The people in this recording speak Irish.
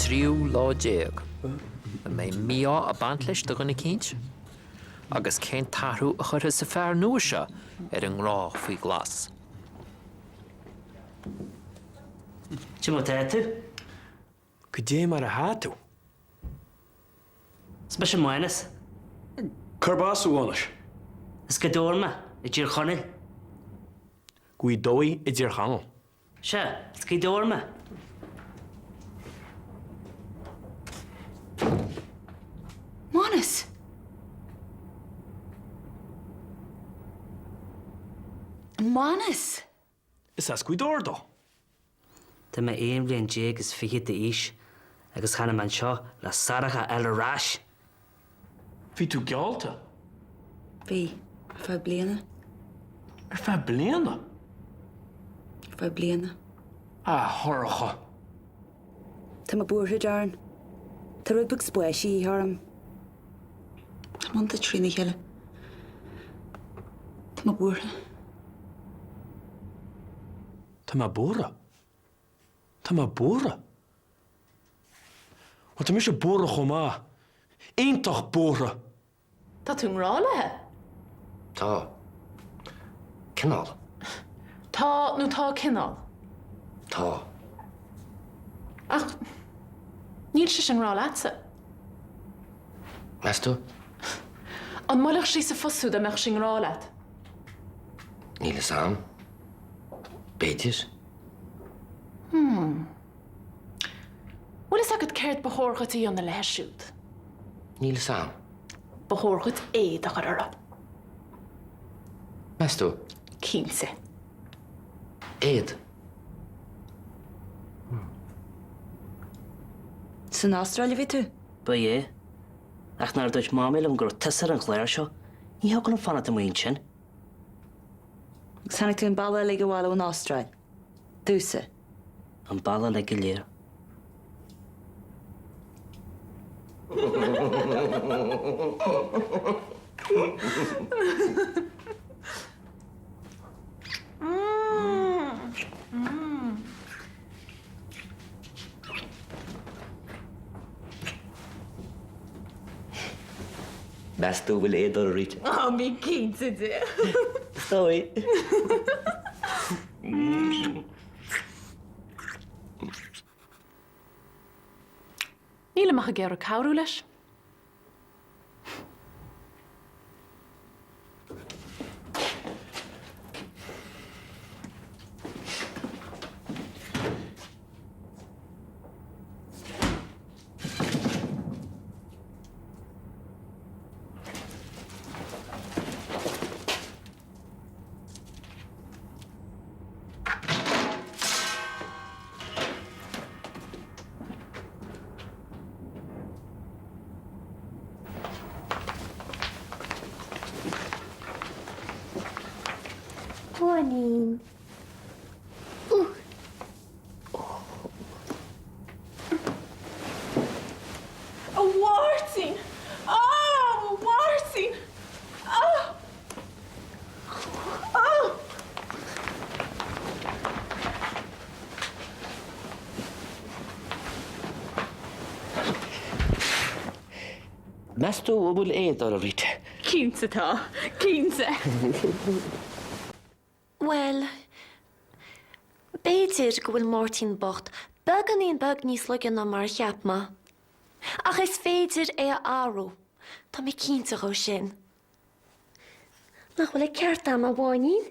tríú lá An mbeidh mí-ádh ag baint leis do dhuine eicínt? Agus cén t-athrú a chuirfeas an fear nua seo ar an ngrá faoi ghlas? Cad é mar atá tú? Cad é mar atá tú? Is mise Mánas. Cárb as, a Mhánais? As Gaoth Dobhair mé, i dTír Chonaill. Gaoth Dobhair i dTír Chonaill. Sea, as Gaoth Dobhair mé. Mánas! Mánas! Is as Gaoth Dobhair dó. Tá mé aon bhliain déag is fichead d'aois agus tháinig mé anseo le Sorcha a fháil ar ais! Bhí tú geallta? Bhí, ar feadh bliana. Ar feadh bliana? Ar feadh bliana. A Shorcha! Tá mé buartha, Darren. Tá rud beag spáis a dhíth orm. Tá mé iontach trína chéile. Tá mé buartha. Tá mé buartha. Tá mé buartha. Bhuel, tá mise buartha chomh maith. Iontach buartha! Tá tú i ngrá léi? Tá. Cineál. Tá nó tá cineál? Tá. Ach níl sise i ngrá leatsa. Meas tú? An mbuailfeadh sí sa phus thú dá mbeadh sí i ngrá leat? Níl fhios a'm. B'fhéidir. Hmm. Bhfuil fhios agat céard ba chóir dhuit a dhéanamh léi siúd? Níl fhios a'm. Ba chóir dhuit éad a chur uirthi. Meas tú? Cinnte. Éad? Hmm. San Astráil a bhí tú? Ba ea. Ach nuair a dúirt Mamaí liom go raibh tusa ar an chlár seo, ní thiocfadh liom fanacht amuigh ansin. Agus tháinig tú an bealach uilig abhaile ón Astráil. Domhsa. An bealach uilig go léir. Meas tú an bhfuil éad uirthi, Rita? Á, bí cinnte de. Is dóigh. Nílim ach ag iarraidh cabhrú leis. Morning. Ooh. A Mháirtín! Á, a Mháirtín! Á! Á! Meas tú an bhfuil éad uirthi, Rita? Cinnte tá. Cinnte. Bhuel, b'fhéidir go bhfuil Máirtín bocht beagáinín beag níos laige ná mar a cheap mé. Ach is féidir é a athrú, tá mé cinnte dhó sin. Nach bhfuil an ceart a'm, a Mháinín?